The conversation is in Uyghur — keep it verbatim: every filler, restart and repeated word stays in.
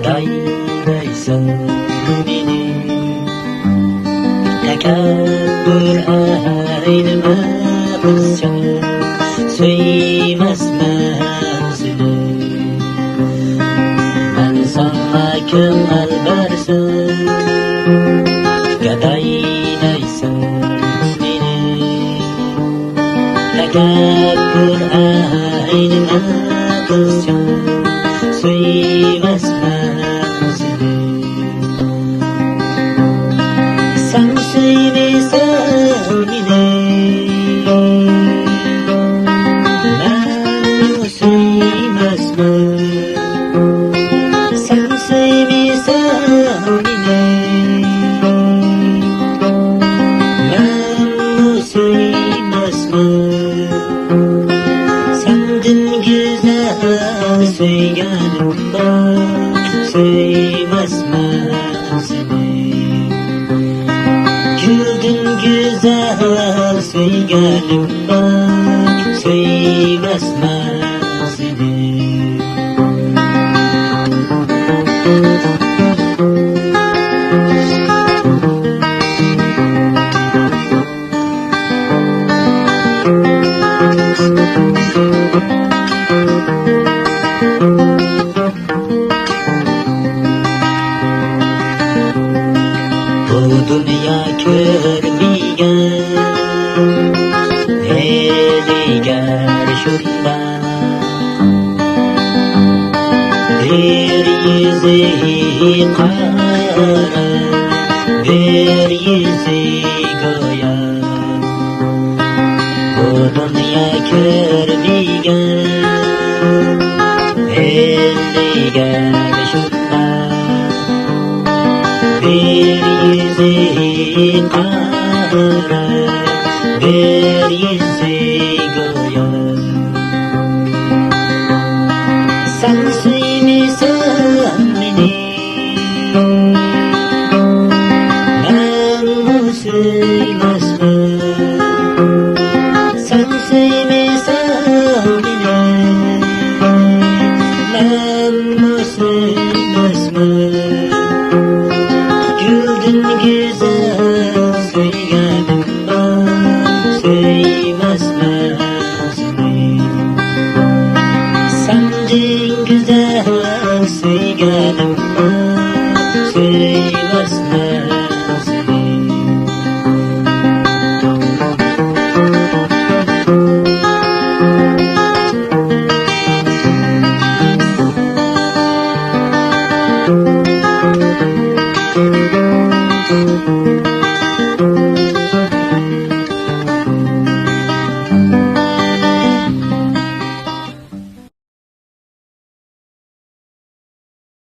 دەيسەن مېنى، تەكەببۇر ئەينىمە قىلسا، سۆيمەسمەن سېنى. مەن ساڭا كۆڭۈل بەرسەم، گاداي دەيسەن مېنى. تەكەببۇر ئەينىمە قىلسا، سۆيمەسمەن سېنى. سەن سۆيمىسەڭ مېنى، مەنمۇ سۆيمەسمەن. سەن سۆيمىسەڭ مېنى، مەنمۇ سۆيمەسمەن. سەندىن گۈزەل سۆيگەنلىك بار، سۆيمەسمەن سېنى. گۈلدىن گۈزەل سۆيگەنلىك بار، سۆيمەسمەن سېنى. بۇ دۇنيا كۆرمىگەن ھىيلىگەر شۇنداق. بىر يۈزى قارا، بىر يۈزى گويا. بۇ دۇنيا كۆرمىگەن ھىيلىگەر شۇنداق. بىر يۈزى قارا، بىر يۈزى گويا. سەن سۆيمىسەڭ مېنى، مەنمۇ سۆيمەسمەن. سەن سۆيمىسەڭ مېنى، مەنمۇ سۆيمەسمەن. گۈلدىن گۈزەل سۆيگەنلىك بار، سۆيمەسمەن سېنى. سەندىن گۈزەل سۆيگەنلىك بار، سۆيمەسمەن.